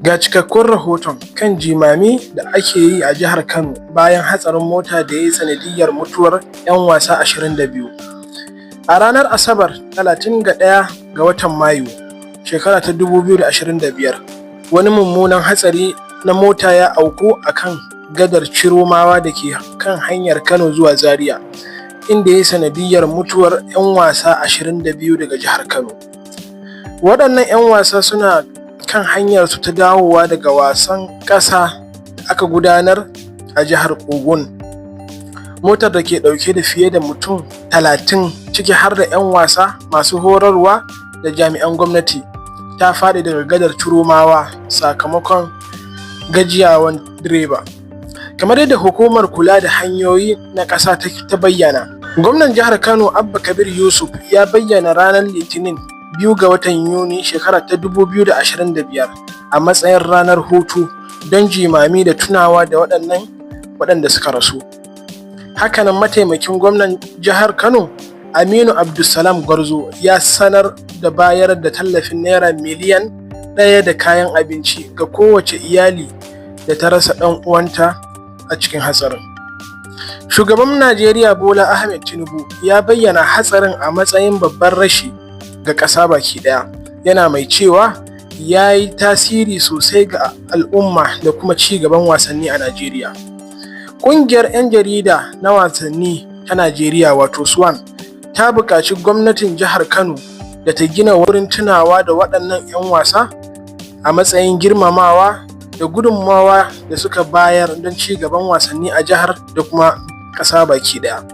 Ga cikakkun rahoton kan jimami da ake yi a jihar Kano bayan hatsarin mota da ya yi sanadiyyar mutuwar 'yan wasa 22. A ranar Asabar 31 ga watan Mayu, shekara ta 2025, wani mummunan hatsari na mota ya auku a kan gadar Chiromawa da ke kan hanyar Kano zuwa Zaria, inda ya yi sanadiyyar mutuwar 'yan wasa 22 daga jihar Kano. Waɗannan 'yan wasa suna kan hanyarsu ta dawowa daga wasan ƙasa da aka gudanar a jihar Ogun. Motar da ke ɗauke da fiye da mutum 30, ciki har da 'yan wasa, masu horarwa da jami'an gwamnati, ta faɗi daga gadar Chiromawa sakamakon gajiyawan direba. Kamar yadda hukumar kula da hanyoyi na ƙasa ta bayyana, gwamnan jihar Kano Abba Kabir Yusuf ya bayyana ranar Litinin 2 ga watan Yuni shekara ta 2025 a matsayin ranar hutu don jimami da tunawa da waɗannan waɗanda suka rasu. Hakanan mataimakin gwamnan jihar Kano Aminu Abdulsalam Gwarzo ya sanar da bayar da tallafin naira miliyan 1 da kayan abinci ga kowace iyali da ta rasa ɗan uwanta a cikin hatsarin. Shugaban Najeriya Bola Ahmed Tinubu ya bayyana hatsarin a matsayin babban rashi ga ƙasa baki ɗaya, yana mai cewa ya yi tasiri sosai ga al'umma da kuma ci gaban wasanni a Najeriya. Ƙungiyar 'yan jarida na wasanni ta Najeriya, wato SWAN, ta buƙaci gwamnatin jihar Kano da ta gina wurin tunawa da waɗannan 'yan wasa a matsayin girmamawa da gudunmawa da suka bayar don ci gaban wasanni a jihar da kuma ƙasa baki ɗaya.